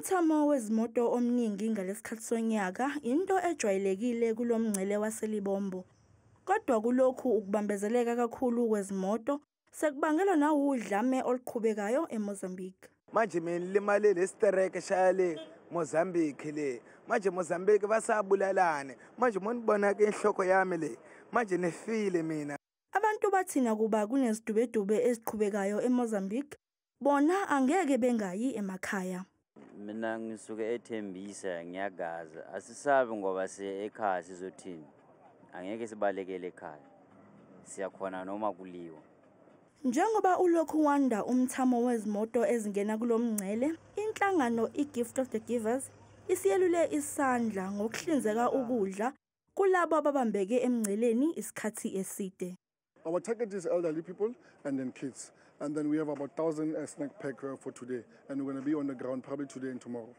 Umthamo wezimoto omningi ngalesikhathi sonyaka into ejwayelekile kulomngcele waseLibombo. Kodwa kulokhu ukubambezeleka kakhulu kwezimoto sekubangelwa nawudlame oluqhubekayo eMozambique. Manje mina limale lesitereke shaya le Mozambique le. Manje Mozambique basabulalane. Manje monibona ke inhloko yami le. Manje nifile mina. Abantu bathi nakuba kunezidubedube eziqhubekayo eMozambique, bona angeke bengayi emakhaya. Mina ngisuke eThembisa ngiyagaza. Asisabi ngoba siye ekhaya sizothini. Angeke sibalekele ekhaya. Siyakhona noma kuliwa. Njengoba ulokhu wanda umthamo wezimoto ezingena kulomngcele, inhlangano iGift of the Givers isiyelule isandla ngokuhlinzeka ukudla kulabo ababambeke emngceleni isikhathi eside. Our target is elderly people and then kids. And then we have about 1,000 snack pack for today. And we're going to be on the ground probably today and tomorrow.